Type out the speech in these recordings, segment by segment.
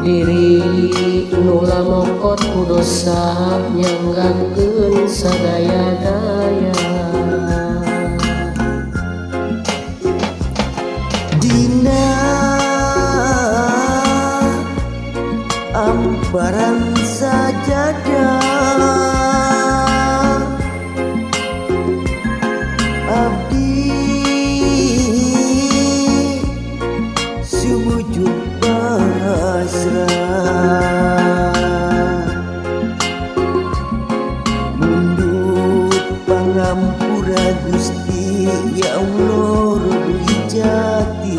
Diri nu lamokot ku dosa nyanggakeun sadaya-daya. Dina amparan sajadah abdi sumujud pasrah mundut pangampura Gusti ya Allah Rabbul Izzati.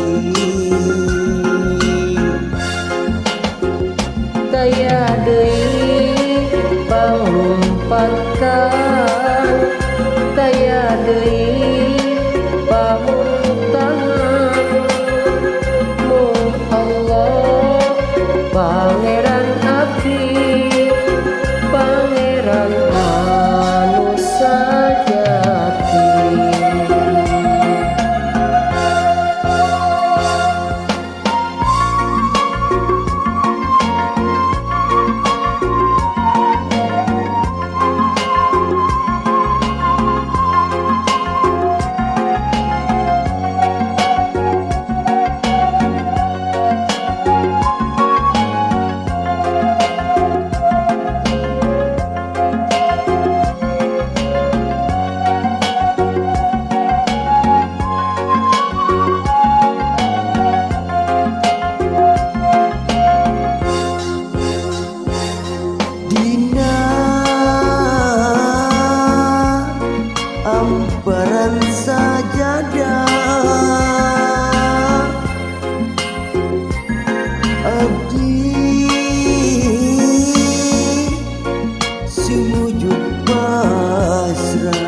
Daya deui panglumpatan, daya deui pamuntahan, mung Allah Pangeran abdi, Pangeran anu sajati. Dina amparan sajadah abdi sumujud pasrah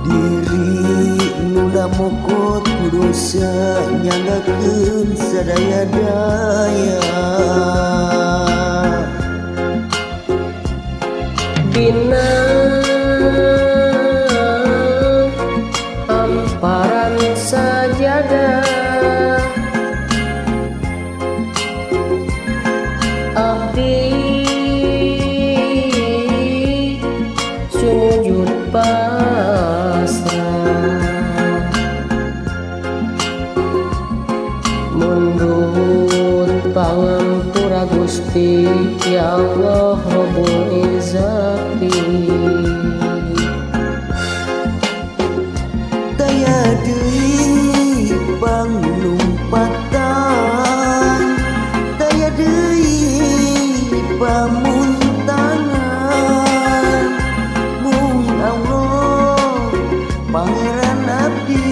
diri nu lamokot ku dosa nyanggakeun sadaya-daya. Dina amparan sajadah abdi sumujud pasrah mundut pangampura Gusti ya Allah Rabbul Izzati. Daya deui panglumpatan, daya deui pamuntangan, mung Allah Pangeran abdi,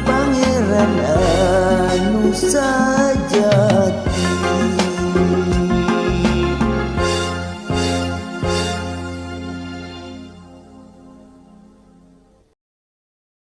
Pangeran anu sajati.